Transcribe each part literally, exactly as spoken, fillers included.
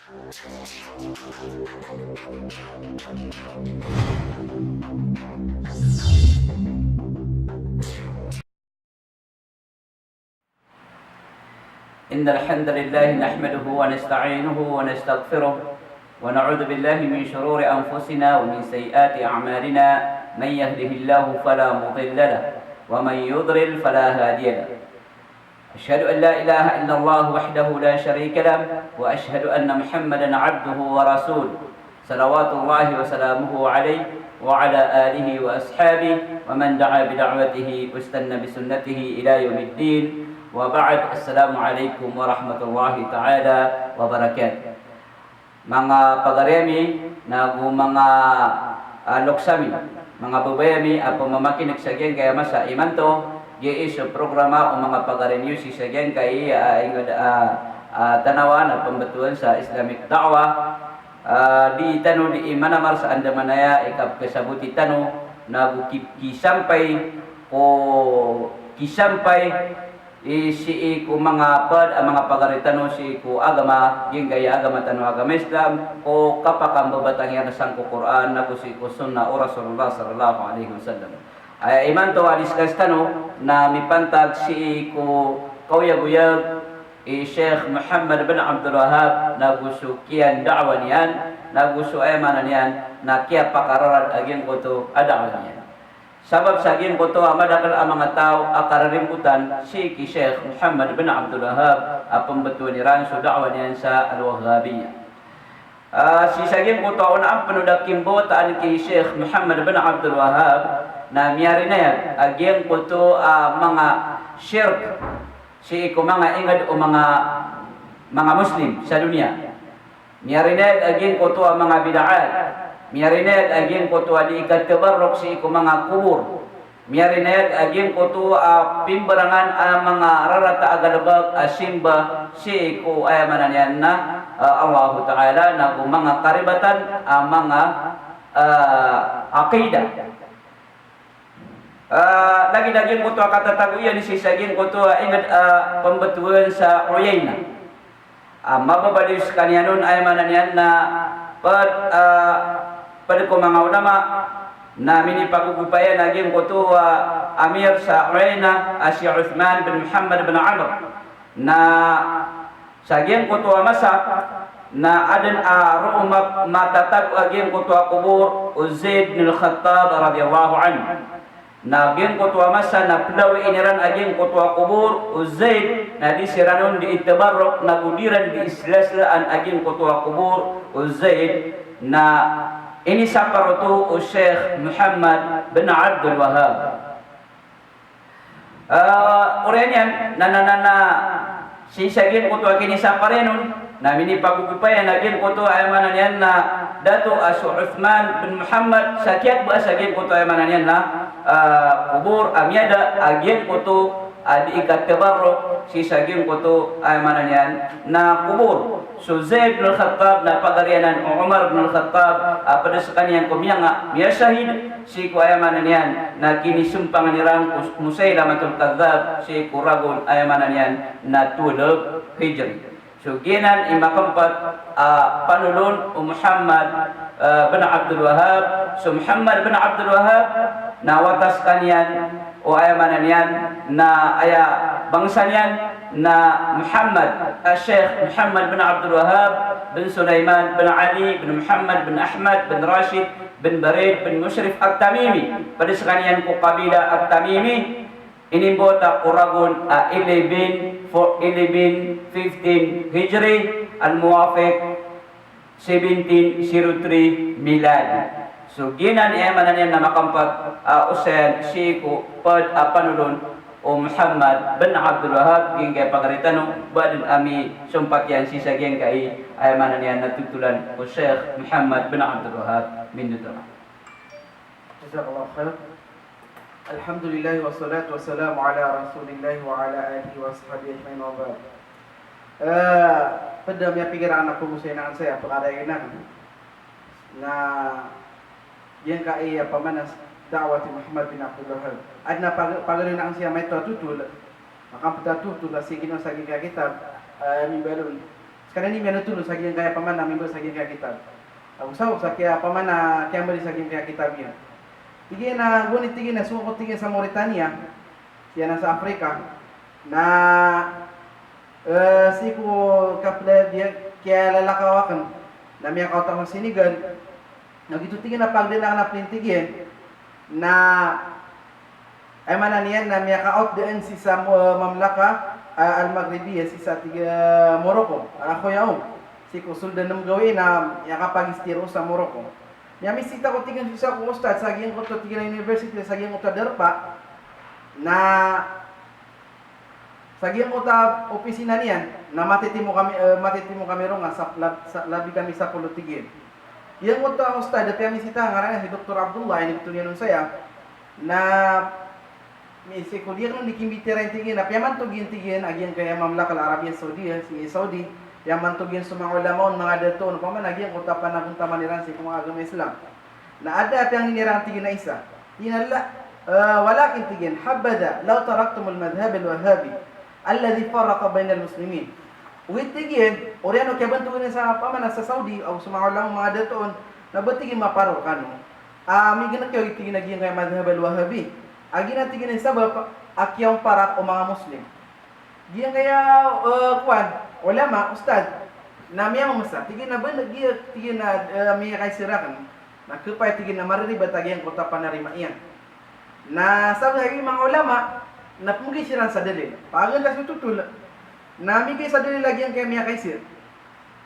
إن الحمد لله نحمده ونستعينه ونستغفره، ونعوذ بالله من شرور أنفسنا ومن سيئات أعمالنا. من يهده الله فلا مضل له، ومن يضلل فلا هادي له. أشهد أن لا إله إلا الله وحده لا شريك له، وأشهد أن محمدا عبده ورسوله. صلوات الله وسلامه عليه وعلى آله وأصحابه ومن دعا بدعوته واستن بسنته إلى يوم الدين. وبعد، السلام عليكم ورحمة الله تعالى وبركاته. Manga pagari ami, nago manga, ah, loks ami, manga babay ami a pamamakineg sa giyangkaya masa imanto, giyai so programa o manga pagari niyo sii sa giyangkaya, ah, inged, ah, ah, Tanawan a pembetowan sa Islamic Da'wah. Ah, di tano di imanamar sa andamanaya i kapekesaboti tano, nago ki-, kisampay ko, kisampay i sii ko manga ped a manga pagari tano sii ko agama, giyangkaya agama tano a agama Islam, ko kapakambebatang iyan sangko Qur'an, nago sii ko sunnah o Rasulullah sallallahu alaihi wasallam. Aya imanto a discuss tano na mipantag sii ko kaoyagoyag i Sheikh Muhammad bin Abdul Wahhab, nago so kiyada'wa niyan, nago so aya maana niyan na kiyapakararad a giyangkoto a da'wa niyan. Sabap sa giyangkoto a madakel a manga taw a kararimbotan sii ki Sheikh Muhammad bin Abdul Wahhab a pembetowan iran so da'wa niyan sa Al-Wahhabiyyah. Ah, sii sa giyangkoto a onaan pen o da kimbawataan ki Sheikh Muhammad bin Abdul Wahhab na miyarinayag a giyangkoto a manga shirk sii ko manga inged o manga, manga Muslim sa doniya. Miyarinayag a giyangkoto a manga bid'ah. Miyarinayag a giyangkoto a di ikatabarruk sii ko manga kobor. Miyarinayag a giyangkoto a pimbarangan a manga rarata a galebek a simba sii ko aya maana niyan na, ah, Allahu Ta'ala, nago manga karibatan a manga, ah, aqidah. Ah, lagid a giyangkoto a katatago iyan sii sa giyangkoto a inged a pembetowan sa Uyaynah. Ah, mababaloy sekaniyan on, aya maana niyan na ped, ah, ped ko manga ulama na minipagogopayan a giyangkoto a amir sa Uyaynah a si Uthman bin Muhammad bin Amr. Na sa giyangkoto a masa na aden a roo ma-, matatago a giyangkoto a kobor o Zaid bin Al-Khattab radiyallahu anhu. Na giyangkoto a masa na pelawii iran a giyangkoto a kobor o Zaid, na di siran on di itabarruk, nago di iran di islaslaan a giyangkoto a kobor o Zaid, na inisapar oto o Sheikh Muhammad bin Abdul Wahhab. Ah, oriyan iyan, na, na, na, na, sii sa giyangkoto a kinisapar iyan on, na minipagogopayan a giyangkoto a aya maana niyan na dato a so Uthman bin Muhammad, sa kiyagba sa giyangkoto a aya maana niyan na, ah, kobor a miyada a giyangkoto a di ikatabarruk sii sa giyangkoto a aya maana niyan na kobor. So Zaid bin Al-Khattab na pagari anan o Umar bin Al-Khattab, a ped sekaniyan ko miyanga, miyashahid sii ko aya maana niyan na kinisompangan iran ko Musaylamatul Kadhdhab sii ko ragon aya maana niyan na twelve Hijri. So giyanan i makempet a panolon o Muhammad, eh, bin Abdul Wahhab. So Muhammad bin Abdul Wahhab na wata sekaniyan o aya maana niyan na aya bangsa niyan na Muhammad, a Sheikh Muhammad bin Abdul Wahhab bin Sulaiman bin Ali bin Muhammad bin Ahmad bin Rashid bin Barid bin Mushrif At-Tamimi. Ped sekaniyan ko kabila At-Tamimi, inimbawata ko ragon a eleven, fo-, eleven fifteen Hijri, al-muwafiq seventeen zero three miladi. So giyanan i aya maana niyan na makempet a osayan sii ko ped a panolon o Muhammad bin Abdul Wahhab, giyangkaya pagari tano, ba den a misompatiyan sii sa giyangkai aya maana niyan na totolan o Sheikh Muhammad bin Abdul Wahhab. Minto. Jazakallahu khair. Alhamdulillah, wassalatu wassalamu ala Rasulillah wa ala alihi wa sahbihi ajma'in, wa ba'd. Eh, ped a miyapikir aken a pagosay aken saya, pagari aken na giyangkai a pamanas da'wat i Muhammad bin Abdul Wahhab. Aden a pag-, pagari aken saya maito a totol. Makaped a totol a sii kino sa giyangkai a kitab, eh, mimbalon. Skaniyan i miyanotol sa giyangkaya opama na mimbasa sa giyangkaya kitab. Ago sabap sa kiya opama na kiyambali sa giyangkaya kitab iyan. Tig iyan a gowani tig iyan a song ko tig iyan sa Mauritania, siya na sa Africa, na, eh, sii ko kapla-, kiyalalakaw akn na miyakaota ko sa Senegal, na giyoto tig iyan a pagdaan akn a plane tig iyan na, aya maana niyan na miyakaot dn sii sa, eh, Mamlaka, eh, Al-Maghribiya, sii sa tig iyan, eh, Morocco. Ah, ako iya on. Sii ko sold a nem gawii na miyakapag-stay roo sa Morocco. Miyamisita ako tig iyan sii sa ko ustadh sa giyangkoto tig iyan a university sa giyangkoto a darpa. Na sa giyangkoto a opisina niyan, na matitimo kami, eh, matitimo kami roo nga sa lab-, sa labi kami sapolo tig iyan. Giyangkoto a ustadh a piyamisita, ngaran iyan si Doktor Abdullah, inibto niyan on saya. Na, mi-, sii ko di akn on di kimbitiyarai tig iyan, na piyamantog iyan tig iyan a giyangkaya Mamlaka Al-Arabiya Saudiya, sii Saudi, piyamantog iyan so manga ulama on, manga dato on, opama na giyangkoto a panagontaman iran sii ko manga agama Islam. Na adn a piyangni iran tig iyan a isa. Tig iyan a la, eh, walakin tig iyan, habadha law taraktumul madhhab al-wahhabi alladhi farraqa bainal muslimin. Ogaid tig iyan, oriyan o kiyabantogan iyan sa opama na sa Saudi, ago so manga ulama, manga dato on, na ba tig iyan maparo rkano a mignk iyo tig iyan a giyangkaya madhhab al-wahhabi. A giyanan tig iyan a sabap a kiyaomparak o manga Muslim. Giyangkaya, eh, kowan, ulama, ustadh, na miyamamasa, tig iyan a ba, giya, tig iyan a, eh, miyakaisa rakn. Na khapakay tig iyan a mariribat a giyangkoto a panarima iyan. Na sabap sa giya manga ulama, na pmbgay siran sa dalil. Paganay sa totol, na migay sa dalil a giyangkaya miyakaisa.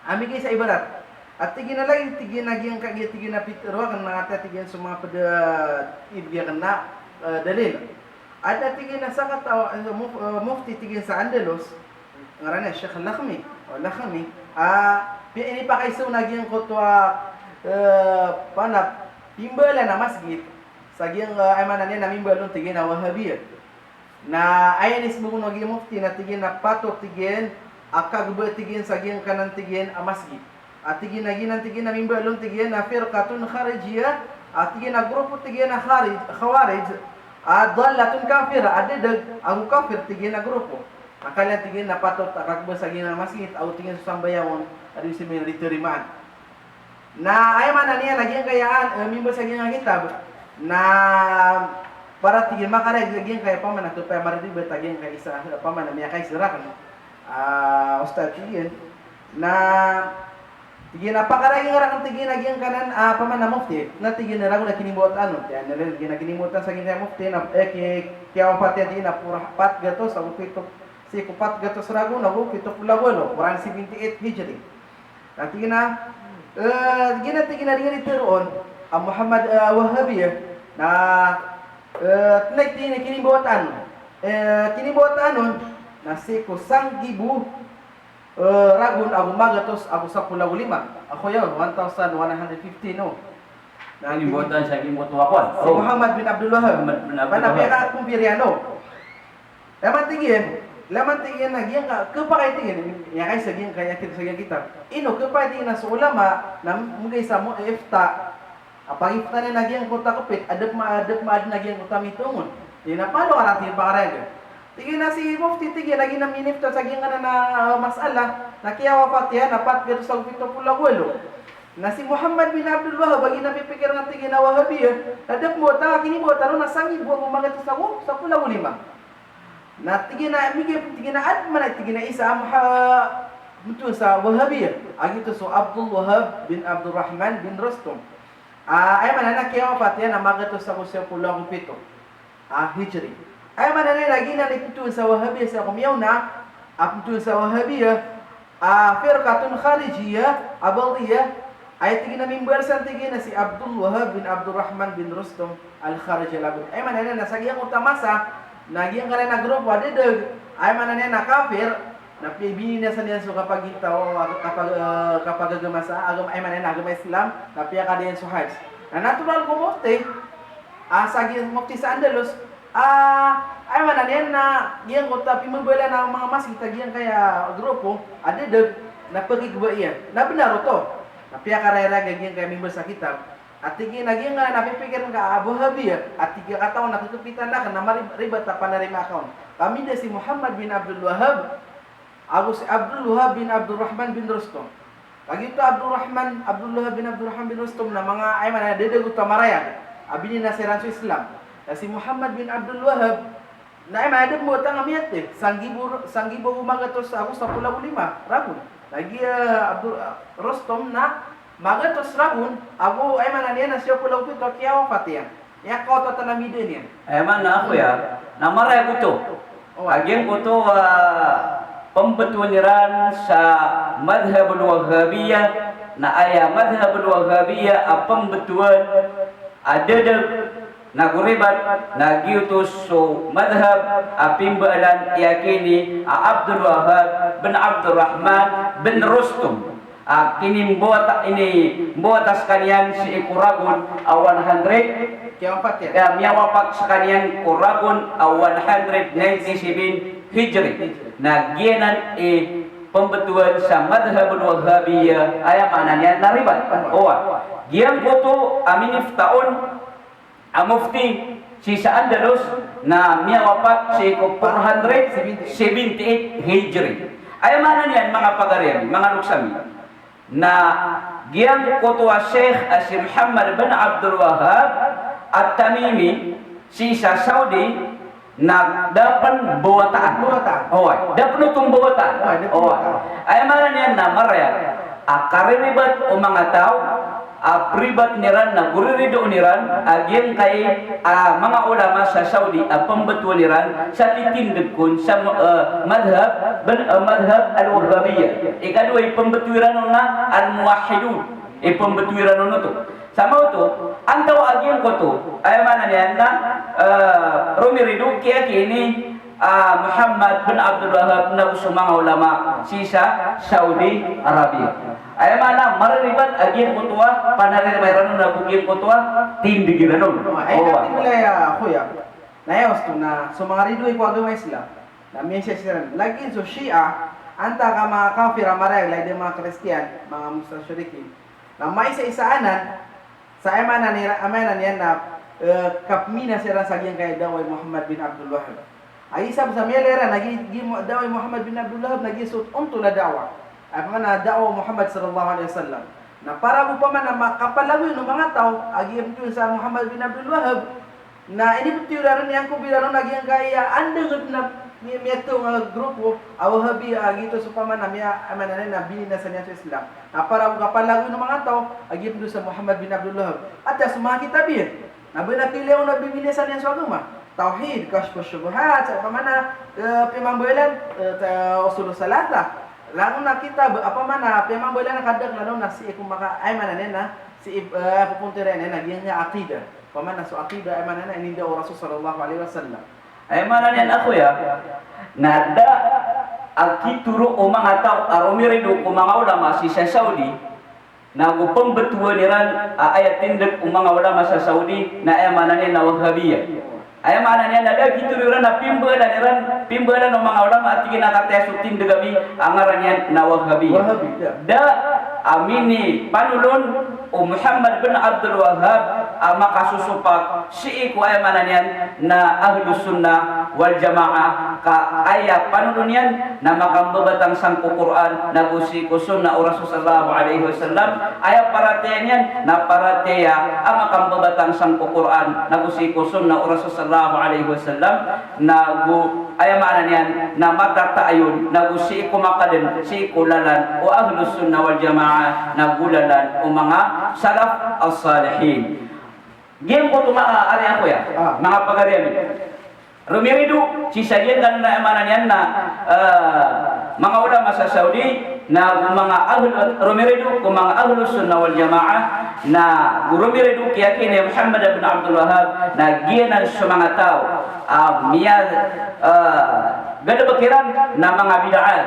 A migay sa ibarat. A tig iyan a lagid, tig iyan a giyangkaya, tig iyan a pitharo akn na tig iyan so manga pd a ibgay akn a, eh, dalil. Adn a tig iyan a sakataw, eh, muf-, eh, mufti tig iyan sa Andalus, ngaran iyan Sheikh Lakhmi, o Lakhmi. Ah, pi-, inipakaiza on a giyangkoto a, eh, opama na pimbalan a masgit sa giyang, eh, aya maana niyan na mimbal on tig iyan a Wahhabiya. Na aya inismbag on a giya mufti na tig iyan a patot tig iyan a kagba tig iyan sa giyangkanan tig iyan a masgit. A tig iyan a giyanan tig iyan a mimbal on tig iyan a firqatun kharijiyah, a tig iyan a grupo tig iyan a kharij, khawarij, a dallatun kafirah, a dadag ago kafir tig iyan a grupo. A kaliyan tig iyan a patot a kagba sa giyangkanan a masgit, ago tig iyan so sambayang on a di siran di tarimaan. Na aya maana niyan a giyangkaya, eh, mimbasa sa giyangkaya kitab, na para tig iyan makarayag sa giyangkaya opama na khapakay mariribat a giyangkaya isa, opama na miyakaisa rakn, ah, ustadh tig iyan. Na tig iyan a pakarayag rakn tig iyan a giyangkanan, ah, opama na mufti. Na tig iyan a ragon a kinimbawataan on. Tig iyan a ragon a kinimbawataan sa giyangkaya mufti na, eh, ki-, kiyawafat iyan tig iyan a poro, pat gatos ago pito, sii ko pat gatos ragon ago pito polo ago walo, four hundred seventy-eight Hijri. Na tig iyan a, eh, giyanan tig iyan a di ngka di tharoon a Muhammad, eh, Wahhabiya, na, eh, tnaik tig iyan a kinimbawataan on. Eh, kinimbawataan on na sii ko sanggibo, eh, ragon ago magatos ago sapolo ago lima. Ako iyan, one thousand one hundred fifteen, no? Na tig iyan, kinimbawataan sa giyangkoto a kowan. Si Muhammad bin Abdul Wahhab. Muhammad bin Abdul Wahhab. Pana piyakakompir iyan, no? Laman tig iyan, laman tig iyan a giyangka, khapakay tig iyan, miyakaisa giyangkaya, sa giyangkaya kitab. Ino, khapakay tig iyan a so ulama na mbgay sa mo-, ifta. A pag-ifta niyan a giyangkoto a kapit, a da pma-, a da pman a giyangkoto a mitong on. Tig iyan a palo anan tig iyan pakarayag. Tig iyan a si mufti tig iyan a giyanan minifta sa giyangkanan a, ah, masala, na kiyawafat iyan a pat gatos ago pito polo ago walo. Na si Muhammad bin Abdul Wahhab, a giyanan pipikir na tig iyan a Wahhabiya, na da pman a kinimbawataan on na sanggibo ago magatos ago sapolo ago lima. Na tig iyan a, migay, tig iyan a, adn man a tig iyan a isa a maha-, pmbtowan sa Wahhabiya, a giyoto so Abdul Wahhab bin Abdul Rahman bin Rustum. Ah, aya maana niyan na kiyawafat iyan a magatos ago sapolo ago pito, ah, Hijri. Aya maana niyan na giyanan i pmbtowan sa Wahhabiya sa ko miyaona, a pmbtowan sa Wahhabiya, ah, firqatun kharijiyah, a batiyah, aya tig iyan a mimbal san tig iyan a si Abdul Wahhab bin Abdul Rahman bin Rustum Al-Khariji Al-Abadi. Aya maana niyan na sa giyangkoto a masa, na giyangkanan a grupo a dadag, aya maana niyan na kafir, na pi-, bininasan iyan so kapagitaw, kapag-, eh, kapagagama sa agama, aya maana niyan na agama Islam, na piyakada iyan so Hajj. Na natural ko mufti, ah, sa giya mufti sa Andalus, ah, aya maana niyan na giyangkoto a pimbabalan a manga masgit a giyangkaya grupo a dadag, na pagigba iyan. Na bnar oto. Na piyakarayag a giyangkaya mimbasa sa kitab. A tig iyan a giyangkanan a pipikir ngka a Wahhabiya, a tig iyan a katawan a khakipitan akn na mari-, ribat a panarima akn on. Ka mida si Muhammad bin Abdul Wahhab, ago si Abdul Wahhab bin Abdul Rahman bin Rustum. Kagiya oto Abdul Rahman, Abdul Wahhab bin Abdul Rahman bin Rustum na manga, aya maana niyan, dadag oto a marayag a bininasa iran so Islam. Na si Muhammad bin Abdul Wahhab na aya maana niyan, da mawatan a miyatay, sanggibo, sanggibo ago magatos ago sapolo ago lima ragon. Na giya Abdul, ah, Rustum na magatos ragon ago, aya maana niyan na siyapolo ago pito a kiyawafat iyan. Aya kaoto a tanamida niyan. Aya maana, akhoya, na marayag oto. Oh. A giyangkoto a pembetowan iran sa madhhabul Wahhabiyyah, na aya madhhabul Wahhabiyyah a pembetowan a dadag nago ribat, na giyoto so madhhab a pimbaalan i Akini a Abdul Wahhab bin Abdul Rahman bin Rustum. A kinimbawataan, inimbawata skaniyan sii ko ragon a one hundred, Kiyawafat iyan. Ya, miyawapat skaniyan ko ragon a one hundred ninety-seven Hijri. Na giyanan i pembetowan sa madhhabul Wahhabiyyah, aya maana niyan na ribat. Owa. Giyangkoto a minifta on a mufti sii sa Andalus na miyawapat sii ko four hundred seventy-eight Hijri. Aya maana niyan, manga pagari ami, manga loks ami, na giyangkoto a Sheikh a si Muhammad bin Abdul Wahhab At-Tamimi sii sa Saudi na da pen bawataan. Bawataan. Oway, da pen oto mbawataan. Oway, da pen mbawataan. Aya maana niyan na marayag a kariribat o manga taw a pribati iran na goriridoon iran a giyangkai a manga ulama sa Saudi a pembetowan iran sa titindeg kon sa, eh, madhhab, ben, eh, madhhab al-Wahhabiyyah. Ikadowa i pembeto iran on na al-Muwahhidun. I pembeto iran on oto. Sa maoto, antawaa giyangkoto, aya maana niyan na, eh, romirido ki Akini a Muhammad bin Abdul Wahhab nago so manga ulama sii sa Saudi Arabia. Aya maana, mariribat a giyangkoto a panaririba iran on ago giyangkoto a tindeg iran on. Oway. Aya, akhoya. Na aya osto na so manga ridoay ko agama Islam na miyaisa siran. Lagid so Shia, antaa ka manga kafir a marayag, lagid a manga Kristiyan, manga mustashrikin. Na maisaisa anan sa, aya maana niyan, aya maana niyan na, eh, kapminasa iran sa giyangkai a daawa i Muhammad bin Abdul Wahhab. A isa bo sa miyailay iran a gi, gi mo, daawa i Muhammad bin Abdul Wahhab na giya so ontol a daawa. Aya maana daawa o Muhammad sallallahu alaihi wasallam. Na para bo opama na ma, kapalagoyan o manga taw a giya betowan sa Muhammad bin Abdul Wahhab, na inibeto iran on, iyan ko biran on a giyangkai a andang na mi, miyatong a grupo a Wahhabi a giyoto so opama na miya, aya maana niyan na bininasa niyan so Islam. Na para bo kapalagoyan o manga taw a giya betowan sa Muhammad bin Abdul Wahhab. Ati a so manga kitab iyan na ba na kiyailay on a bibinasa niyan so agama. Tawhid, Kashfus Shubuhat, sa opama na, eh, pimambayalan, eh, ta, Usulus Salatah. Langon a kitab, opama na pimambayalan a kadaklan on na sii ko maka, aya maana niyan na sii, eh, popontira iyan na giyangkai a aqidah. Opama na so aqidah, aya maana niyan na ininda o Rasul sallallahu alaihi wasallam. Aya maana niyan, akhoya, na da a kitoro o manga taw a romirido ko manga ulama sii sa Saudi, nago pembetowan iran a aya tindeg o manga ulama sa Saudi na aya maana niyan na Wahhabiyyah. Aya maana niyan na da a kitoro iran a pimbaalan iran, pimbaalan o manga ulama a tig iyan a kataya so tindeg ami a ngaran iyan na Wahhabiyyah. Wahhabiyyah. Da a minipanolon o Muhammad bin Abdul Wahhab a makasosopak sii ko, aya maana niyan na, Ahlus Sunnah wal Jamaah, ka aya panolon iyan na makambabatang sangko Qur'an nago sii ko sunnah o Rasul sallallahu alaihi wasallam. Aya paratiyaya niyan na paratiyaya a makambabatang sangko Qur'an nago sii ko sunnah o Rasul sallallahu alaihi wasallam, nago, aya maana niyan na matatayon nago sii ko makaden sii ko lalan o Ahlus Sunnah wal Jamaah nago lalan o manga salaf as-salihin. Giyangkoto, manga ari, akhoya, ah, manga pagari ami, romirido sii sa giyangkanan a, aya maana niyan na, eh, manga ulama sa Saudi, nago manga ahl, romirido ko manga Ahlus Sunnah wal Jamaah, nago romirido ki Akini Muhammad bin Abdul Wahhab, na giyanan so manga taw a miya, eh, galebek iran na manga bid'ah,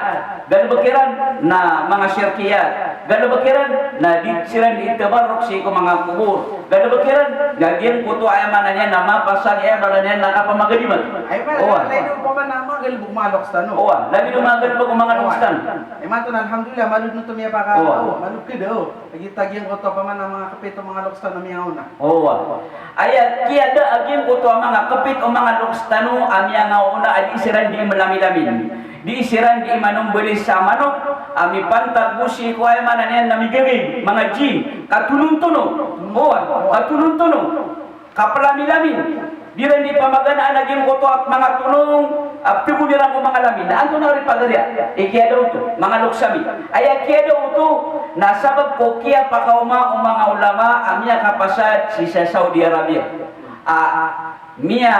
galebek iran na manga shirkiyat, galebek iran na di siran di tabarruk sii ko manga kobor, galebek iran na giyangkoto, aya maana niyan na mapasang, aya maana niyan na kapamagadimat. Aya maana niyan na opama na manga galebek o manga loks tano. Owa, lagid o manga galebek o manga loks tano. Aya maana oto na alhamdulillah, malod oto miyapaka, owa, malod ka da, o. Lagid a giyangkoto opama na manga kepit o manga loks tano a miyangaona. Owa. Aya kiyada a giyangkoto a manga kepit o manga loks tano a miyangaona a di siran di melamilamin. Di siran di manombali sa manok a mipantag bo sii ko, aya maana niyan na migagay, manga jinn, katonontono. Oway, katonontono. Kapalamilamin. Di iran di pamaganaan a giyangkoto a manga tonong a ptagoni iran ko manga lamin. Na antonaa i pagariya? I kiyada oto, manga loks ami. Aya kiyada oto na sabap ko kiyapakaoma o manga ulama a miyakapasad sii sa Saudi Arabia. A, miya,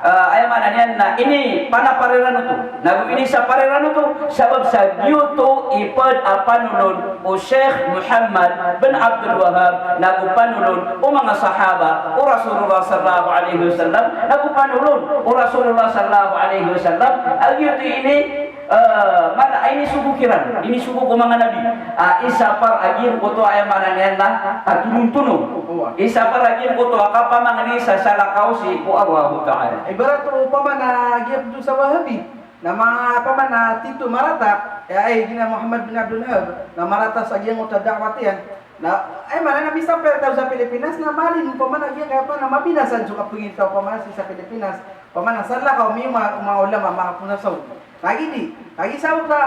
eh, aya maana niyan na inipanapar iran oto. Nago inisapar iran oto, sabap sa giyoto i pd a panolon o Sheikh Muhammad bin Abdul Wahhab, nago panolon o manga sahaba o Rasulullah sallallahu alaihi wasallam, nago panolon o Rasulullah sallallahu alaihi wasallam, a giyoto i ini, eh, maana a inisogo kiran, inisogo ko manga nabi. A, isapar a giyangkoto a, aya maana niyan na, a, katonontono. Oway. Isapar a giyangkoto a kapamangni sa salakaw sii ko Allahu Ta'ala. Ibarat o opama na giyangkoto sa Wahabi. Na ma-, opama na tito marata, aya, aya giya Muhammad bin Abdul Wahhab, na marata sa giyangkoto a da'wat iyan. Na, aya maana na misampay rktano sa Pilipinas, na maalin opama na giyangkaya opama na mabinasa so kapagingd ka opama sii sa Pilipinas, opama na salakaw o manga, manga ulama, manga pn sa Saudi. Lagid i, lagid sabap sa,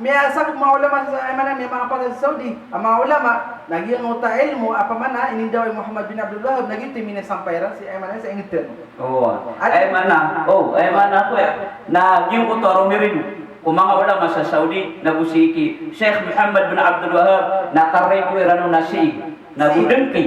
miyasabap o manga ulama sa, aya maana, miyamangapasad sa Saudi a manga ulama, na giyangkoto a ilmo a opama na inindawa i Muhammad bin Abdul Wahhab, na giyoto i minisampay iran sii, aya maana, sa ingd tano. Oway. Aya maana, o, aya maana ko aya. Na giyangkoto a romirido ko manga ulama sa Saudi, nago sii ki Sheikh Muhammad bin Abdul Wahhab, na karido iran on na sii, nago dngki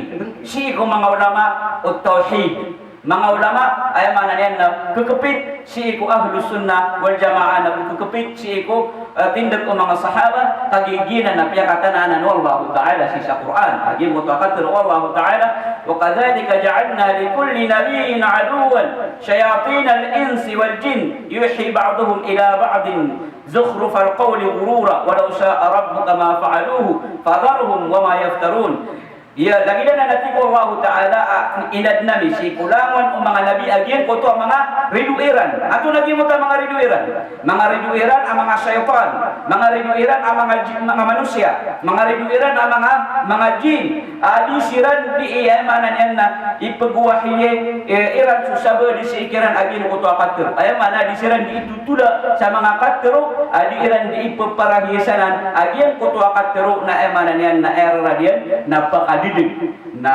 sii ko manga ulama o tawhid. Manga ulama, aya maana niyan na kkpit sii ko Ahlus Sunnah wal Jamaah, nago kkpit sii ko, eh, tindg o manga sahaba, kagiya giyanan na piyakatana anan o Allahu Ta'ala sii sa Qur'an. A giyangkoto a katharo o Allahu Ta'ala, "Wa kadhalika ja'alna li kulli nabiyyin aduwwan shayatinal insi wal jinn yuhi ba'duhum ila ba'din zukhrufal qawli ghurura, walaw sha'a rabbuka ma fa'aluhu fadharhum wa ma yaftarun." Iya, lagid anan a tig o Allahu Ta'ala a inadn ami sii ko langon o manga nabi a giyangkoto a manga rido iran. Antonaa giyangkoto a manga rido iran? Manga rido iran a manga shaytan, manga rido iran a manga ji-, manga manosiya, manga rido iran a manga, manga jinn. A di siran di, aya maana niyan na ipgwahiyi, eh, iran so sabaad sii kiran a giyangkoto a katharo. Aya maana di siran di itotola sa manga katharo a di iran di ippharahiyasan a giyangkoto a katharo na, aya maana niyan na, aya rarad iyan na pakadidg. Na,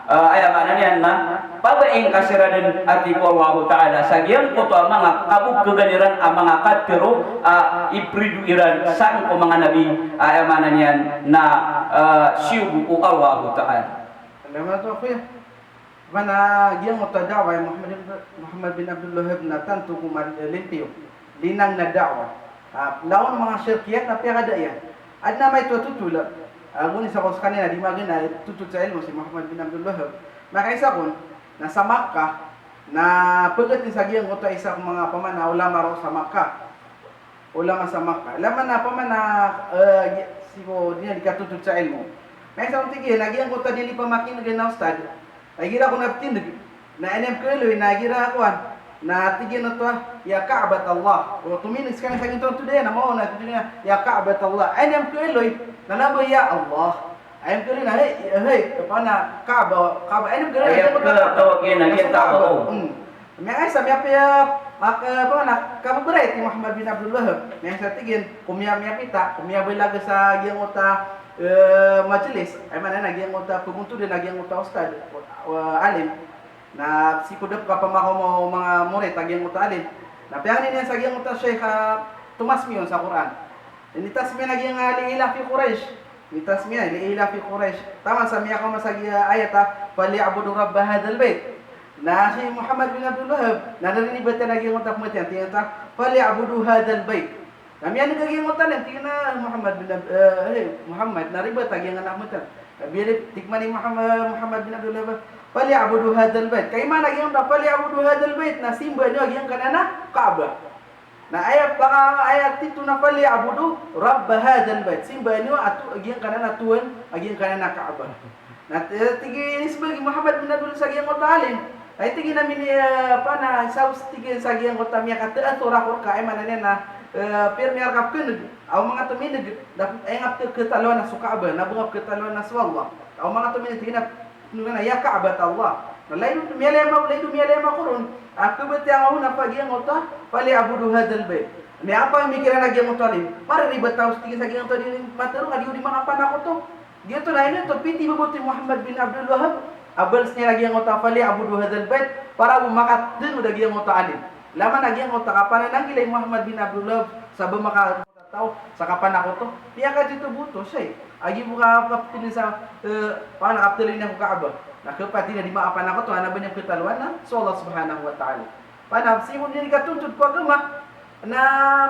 eh, aya maana niyan na pabaing ka siran dn a tig o Allahu Ta'ala sa giyangkoto a manga kabokhagan iran a manga katharo a iprido iran sangko manga nabi, aya maana niyan na, eh, siyogo o Allahu Ta'ala. Salamat, akhuya. Maana giyangkoto a da'wa i Muhammad, Muhammad bin Abdul Wahhab na tanto ko ma-, eh, limpiyo. Linang na da'wa. Ah, lawan manga shirkiyat na piyakada iyan. Adn a maito a totol. Ah, goni sa ko skaniyan a di magana totol sa ilmo si Muhammad bin Abdul Wahhab. Makaisa kon, na sa Makkah, na pagati sa giyangkoto a isa ko manga opama na ulama roo sa Makkah. Ulama sa Makkah. Ilay man a opama na, eh, gi-, sii ko di niyan di katotol sa ilmo. Makaisa kon tig iyan a giyangkoto a di niyan di pamakin'g na ustadh. Igira kon a ptindg. Na aya niyan pkhaaloy na igira kowan. Na tig iyan oto a, "Ya Ka'batallah." O tomin'g skaniyan sa giyangkoto a totol iyan, na maona a totol iyan, "Ya Ka'batallah." Aya niyan pkhaaloy na lamba, "Ya Allah." Aya niyan pkhaaloy na, "Hay, hay, opama na Ka'bah, Ka'bah." Aya niyan pkhaaloy na, aya niyan pkhaaloy na tawag iyan a, aya Ka'bah. Ka'bah. Hmm. Miyakaisa, miyapiya, maka, opama na, kababarait i Muhammad bin Abdul Wahhab. Miyakaisa tig iyan, ko miya, miyapita, ko miyabalag sa giyangkoto a, eh, majlis. Aya maana na giyangkoto a pmbontodan a giyangkoto a ustadh, eh, alim. Na sii ko dapka pamakaoma o manga morit a giyangkoto a alim. Na piyangni niyan sa giyangkoto a Sheikh, ah, tomasmi on sa Qur'an. Initasmi niyan a giyangkai a li ilafi Quraysh. Initasmi niyan a li ilafi Quraysh. Taman sa miyakaoma sa giya ayat a, "Falya'budu rabba hadhal bayt." Na si Muhammad bin Abdul Wahhab, na da rinibatan a giyangkoto a pmbatiya, tig iyan a, "Falya'budu hadhal bayt." Na miyan'g a giyangkoto a alim, tig iyan a Muhammad bin Ab-, eh, eh, Muhammad, na ribat a giyangkanan a pmbatiya. Na biyari, tig man i Muhammad, Muhammad bin Abdul Wahhab, "Falya'budu hadhal bayt." Kay maana giyangkoto a, "Falya'budu hadhal bayt," na simba niyo a giyangkanan a Ka'bah. Na aya paka-, aya tito na, "Falya'budu rabba hadhal bayt." Simba niyo a to-, a giyangkanan a tohan a giyangkanan a Ka'bah. Na, eh, tig iyan, inisembag i Muhammad bin Abdul sa giyangkoto a alim. Ay tig iyan a mini, eh, opama na, sa, tig iyan sa giyangkoto a miyakata'athur ako rka, aya maana niyan na, eh, pirmi rka pkhan'g. Aw manga tomin'g, na aya nga pkhatalowan na so Ka'bah, na bo nga pkhatalowan na so Allah. Aw manga tomin'g, tig iyan a, "Ya Ka'batallah." Na lagid o miyalayam, lagid o miyalayam ako ron a kabatiya nga on a giyangkoto a, "Falya'budu hadhal bayt." Miyapamikiran a giyangkoto a alim. Para di ba taw sii sa giyangkoto a di mataro, ka di ko di makapanakoto. Giyoto na ino to, piti ba boto i Muhammad bin Abdul Wahhab. A bals iyan a giyangkoto a "Falya'budu hadhal bait", para bo makatano a giyangkoto a alim. Laman a giyangkoto a kapananangila i Muhammad bin Abdul Wahhab sa ba maka taw sa kapanakoto. Piyakatito bo oto, shay. Agi bo ka, kapatini sa, eh, pana kaptali niyan ko Kaaba. Na kapatini a di makapanakoto, ana ba niyan katalowan na so Allah Subhanahu wa Ta'ala. Pana, sii ko di niyan katontod ko agama, na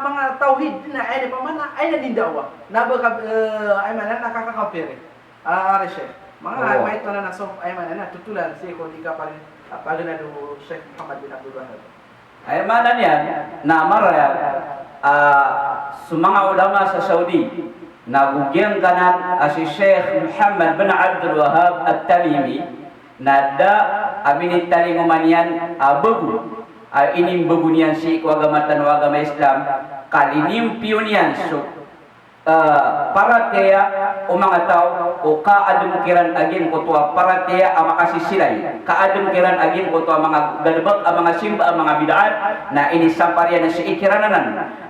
manga tawhid na, aya na pamana, aya na di ndawa. Na ba ka, eh, aya maana na kakakapiri. Ah, ari, Sheikh. Manga, oh, aya maito na na so, aya maana na totolan sii ko di kapari, ah, paganad o Sheikh Muhammad bin Abdul Wahhab. Aya maana niyan na marayag, ah, so manga ulama sa Saudi, na go giyangkanan a si Sheikh Muhammad bin Abdul Wahhab At-Tamimi, na da a minitalingoma niyan a bago a inimbago niyan sii ko agama tano a agama Islam, ka linimpiyo niyan so, eh, paratiyaya o manga taw o kaadn kiran a giyangkoto a paratiyaya a makasisilay, kaadn kiran a giyangkoto a manga galbk a manga simba a manga bid'ah, na inisampar iyan sii kiran anan.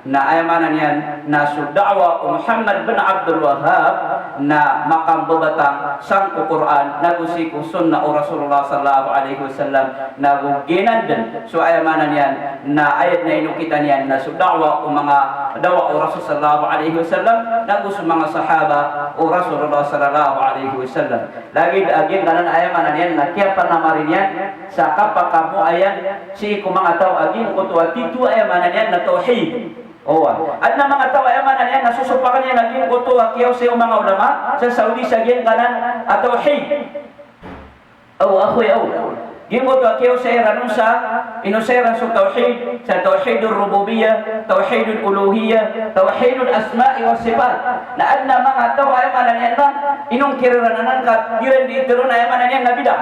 Na aya maana niyan na so da'wa o Muhammad bin Abdul Wahhab na makambabatang sangko Qur'an, na go sii ko sunnah o Rasulullah sallallahu alaihi wasallam, na go giyanan dn so aya maana niyan na ayat na inokitan iyan na so da'wa o manga, da'wa o Rasul sallallahu alaihi wasallam, na go so manga sahaba o Rasulullah sallallahu alaihi wasallam. Lagid a giyangkanan aya maana niyan na kiyapanamari niyan sa kapakamoa iyan sii ko manga taw a giyangkoto a tito aya maana niyan na tawhid. Oway. Adn a manga taw aya maana niyan na sosopakan iyan a giyangkoto a kiyaosay o manga ulama sa Saudi sa giyangkanan a tawhid. Aw, akoy, aw. Giyangkoto a kiyaosay iran on sa, inosay iran so tawhid, sa tawhidur rububiyyah, tawhidul uluhiyyah, tawhidul asma'i was sifat. Na adn a manga taw aya maana niyan na inongkir iran anan ka di iran di tharoon aya maana niyan na bid'ah.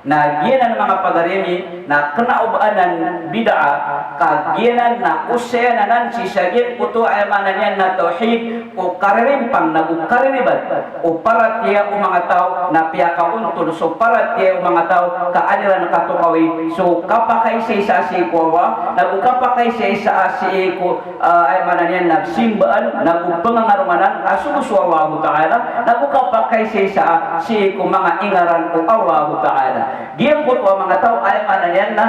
Na giyanan manga pagari ami, na kna o ba anan bid'ah, ka giyanan na osayan anan sii sa giyangkoto aya maana niyan na tawhid, o karirimpang na go kariribat o paratiyaya o manga taw, na piyakaontol so paratiyaya o manga taw ka an iran katokawi so kapakaisaisa sii ko Allah, na go kapakaisaisa sii ko, ah, aya maana niyan na simbaan, na go pangangaronganan a sogo so Allahu Ta'ala, na go kapakaisaisa sii ko manga ingaran o Allahu Ta'ala. Giyangkoto a manga taw, aya maana niyan na,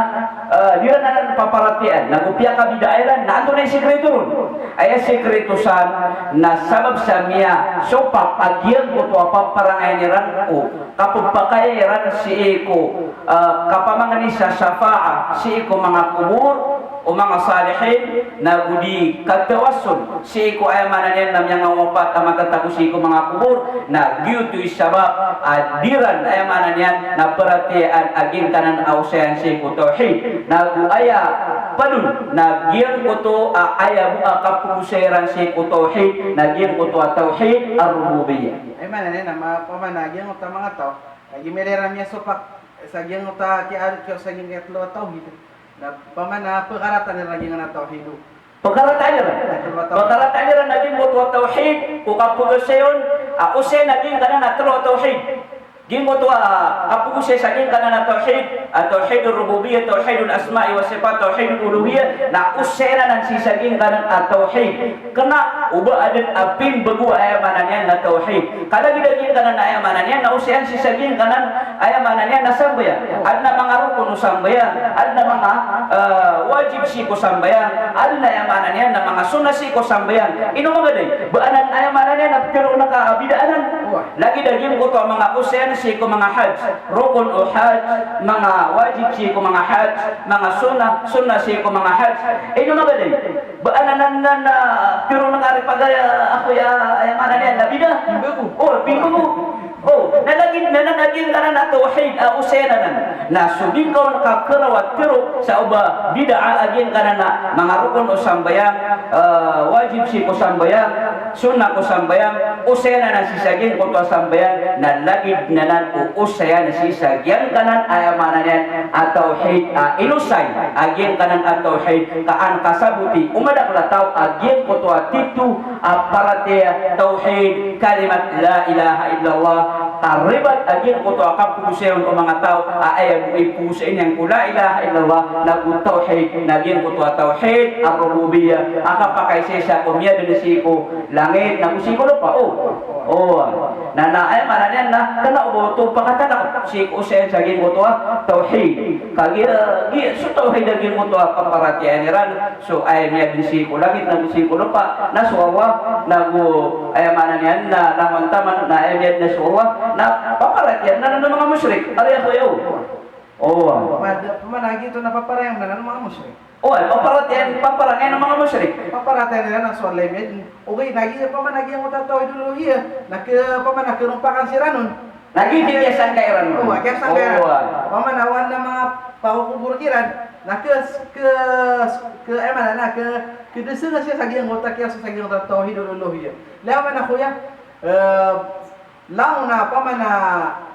eh, di iran anan paparatiyayaan, na go piyakabid'ah iran, na antonaa i sikreto ron? Aya sikreto san na sabap sa miyasopak a giyangkoto a paparangayan iran o kapphakay iran sii ko, eh, kapamangni sa shafa'a sii ko manga kobor o manga salihin, na go di katawassul sii ko aya maana niyan na miyangawapat a matatago sii ko manga kobor, na giyoto i sabap a di iran aya maana niyan na paratiyayaan a giyangkanan a osayan sii ko tawhid. Na go aya pd on na giyangkoto a aya bo a kapagosay iran sii ko tawhid na giyangkoto a tawhid ar-rububiyyah. Aya maana niyan na ma-, pamana giyangkoto a manga taw, lagid a miyada iran miyasopak sa giyangkoto a kiya-, kiya-, sa giyangkoto a tlo a tawhid. Na pamana pkaratan iran a giyangkanan a tawhid. Pkaratan iran. Pkaratan iran a giyangkoto a tawhid, o kapagosay on, a, osayan a giyangkanan a tlo a tawhid. Giyangkoto a, kapagosay sa giyangkanan a tawhid, a tawhidur rububiyyah, tawhidul asma'i was sifat, tawhidul uluhiyyah, na osayan anan sii sa giyangkanan a tawhid. Kna o ba adn a pimbago aya maana niyan na tawhid. Ka lagid a giyangkanan aya maana niyan na osayan sii sa giyangkanan aya maana niyan na sambayang. Adn a manga rokon o sambayang, adn a manga, eh, wajib sii ko sambayang, adn a aya maana niyan na manga sunnah sii ko sambayang. Ino magadai? Ba anan aya maana niyan na ptharoon ka a bid'ah anan. Lagid a giyangkoto a manga osayan sii ko manga hajj, rokon o hajj, manga wajib sii ko manga hajj, manga sunnah, sunnah sii ko manga hajj. Ino magadai? Ba anan, anan, anan, ah, ptharoon ka a ripagaya, akoy, aya maana niyan na bid'ah. Pimbago. O, pimbago. O, na lagid anan a giyangkanan a tawhid a osayan anan. Na so di ngka on kakharaw a tharo sa o ba bid'ah a giyangkanan a manga rokon o sambayang, eh, wajib sii ko sambayang, sunnah ko sambayang, Osayan anan sii sa giyangkoto a sambayang, na lagid anan o osayan sii sa giyangkanan a aya maana niyan a tawhid, a inosay a giyangkanan a tawhid, ka an kasaboti o madakl a taw a giyangkoto a tito a paratiyaya tawhid, kalimat la ilaha illallah, ka ribat a giyangkoto a kapogosayon o manga taw a aya bo i pogosay niyan ko la ilaha illallah, na go tawhid, na giyangkoto a tawhid ar-rububiyyah, a kapakaisaisa ko miyadn sii ko langit, na go sii ko lopa. O. O. Na, na, aya maana niyan na, kna o ba oto pakatanak sii ko osayan sa giyangkoto a tawhid. Kagiya, giya, so tawhid a giyangkoto a paparatiyayaan iran, so aya miyadn sii ko langit, na go sii ko lopa, na so Allah, na go, aya maana niyan na, langon taman, na aya miyadn na so Allah, na paparatiyayaan anan a manga mushrik. Ari ako yaw. O. Mad-, mana giyoto na paparatiyayaan anan a manga mushrik. O, ay, paparatiyayaan, paparatiyayaan a manga mushrik. Paparatiyayaan iran a so Allah i miyadn. Ogaid na giya, opama na giyangkoto a tawhid uluhiyyah, na ke, opama na kerompakan siran on. Na giya, giya, giya sangka iran on. O, giya sangka iran. O, ay. Opama na o anan a manga pakokobor kiran, na ke, ke, ke, aya maana na ke, ke da sanga siya sa giyangkoto a kiya, sa giyangkoto a tawhid uluhiyyah. Laya mana koya, eh, langon a opama na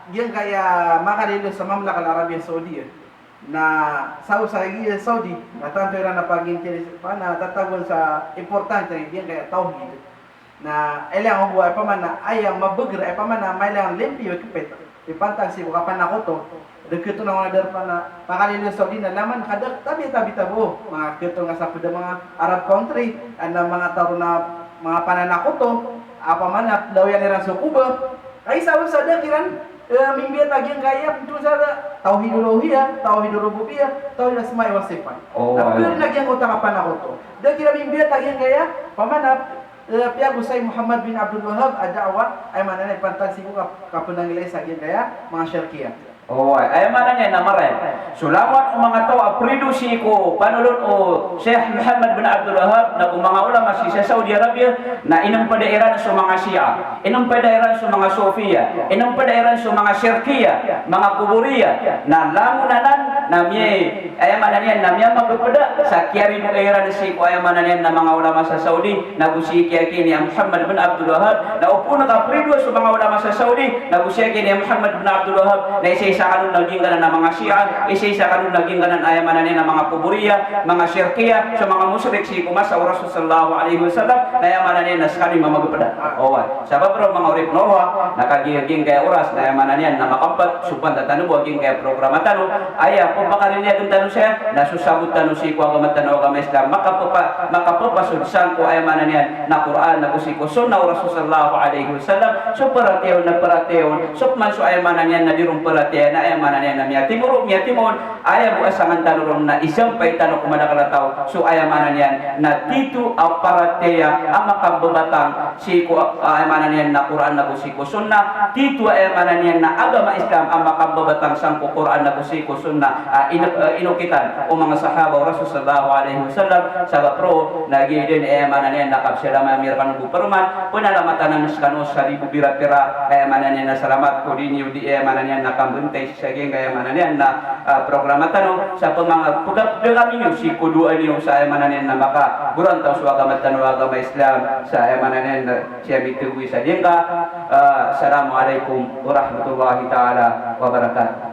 giyangkaya makaliyo sa Mamlaka al-Arabiya Saudiya. Na saw sa giya Saudi, na tanto iran a pagintiri, opama na tatagoan sa importante giyangkaya tawhid. Na ilang bo, opama na aya mabagr, opama na mailang limpiyo i kpit. Ipantag sii ko kapanakoto. Da khatoon a darpa na pakaliyo Saudi na laman ka da tabi-tabi tabo. Manga khatoon nga sa pd a manga Arab country, na manga taro na manga pananakoto, opama na lawiyan iran so koba. Ay, sabap sa da kiran, eh, mimbiyat a giyangkaya, pthoon sa da, tawhid uluhiyyah, tawhid rububiyyah, tawhid asma'i wa sifat. O, na, ay, pd na giyangkoto a kapanakoto. Da kiran mimbiyat a giyangkaya, opama na, eh, piyagosay Muhammad bin Abdul Wahhab a da'wah, aya maana niyan ipantag sii ko kap-, kapanangilay sa giyangkaya manga shirkiyah. O, aya maana niyan na maraya. So langon o manga taw a prido sii ko panolon o Sheikh Muhammad bin Abdul Wahhab, na go manga ulama sii sa Saudi Arabia, na inmpda iran so manga Shia, inmpda iran so manga Sufiya, inmpda iran so manga Shirkiya, manga Kuburiya, na langon anan, na miya, aya maana niyan na miyamagpda sa kiyaridoay iran sii ko aya maana niyan na manga ulama sa Saudi, na go sii kiyakini a Muhammad bin Abdul Wahhab, na opama ka prido so manga ulama sa Saudi, na go sii kiyakini a Muhammad bin Abdul Wahhab, na isaisa kano na giyangkanan a manga Shia, isaisa kano na giyangkanan a aya maana niyan na manga Kuburiya, manga Shirkiya, so manga mushrik sii ko masa o Rasul sallallahu alaihi wasallam, na aya maana niyan na skano i mamagpda. Oway. Sabap roo manga oripn o Allah, na kagiya giyangkaya oras, na aya maana niyan na makapantag, so pantag tano bo a giyangkaya programa tano, aya pphakariyagan tano saya, na so sabot tano sii ko agama tano a agama Islam, makappa-, makapphasod sangko aya maana niyan na Qur'an, na go sii ko sunnah o Rasul sallallahu alaihi wasallam, so paratiyaya on na paratiyaya on, so pman so aya maana niyan na di ron paratiyaya, na aya maana niyan na miyatimoro, miyatimoon, aya bo a sangan tano ron na isampay tano ko madakl a taw, so aya maana niyan na tito a paratiyaya a makambabatang sii ko, ah, aya maana niyan na Qur'an na go sii ko sunnah, tito a aya maana niyan na agama Islam a makambabatang sangko Qur'an na go sii ko sunnah, ah, ino-, ah, inokitan o manga sahaba o Rasul sallallahu alaihi wasallam, sabap roo na giya dn aya maana niyan na kapsalama ami rkano bo paroman, pnalamatan ami skano sa ribo pira-pira, aya maana niyan na salamat ko di niyo di aya maana niyan na kambntay sa giyangkaya aya maana niyan na, ah, programa tano, sa pmanga-, pagapdn ami niyo sii ko doa niyo sa aya maana niyan na makagorantaw so agama tano a agama Islam, sa aya maana niyan na sii ami tgoy sa giyangka. Ah, assalamu alaikum warahmatullahi ta'ala wabarakatuh.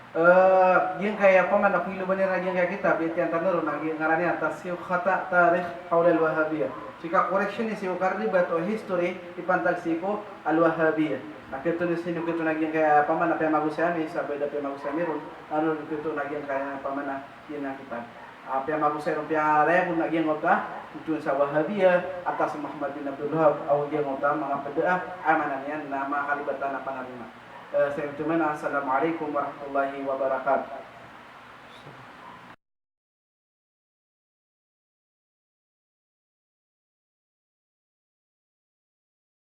Eh, giyangkaya opama na pngilomani ran giyangkaya kitab, itiyan tano ron a giya ngaran iyan Tashihu Khata' Tarikh Hawla al-Wahhabiyyah. Sii ka correction sii ko karibat o history ipantag sii ko Al-Wahhabiyyah. Na khatoon sii, khatoon a giyangkaya opama na piyamagosay ami, sabap da piyamagosay ami ron, na ron khatoon a giyangkaya opama na giya kitab. Ah, piyamagosay ron, piyaraya ron a giyangkoto a, khatoon sa Wahhabiyyah, atas Muhammad bin Abdul Wahhab, ago giyangkoto a manga pd a, aya maana niyan na manga kalibatan a panarima. Eh, saya ucapkan, assalamu alaikum warahmatullahi wabarakatuh.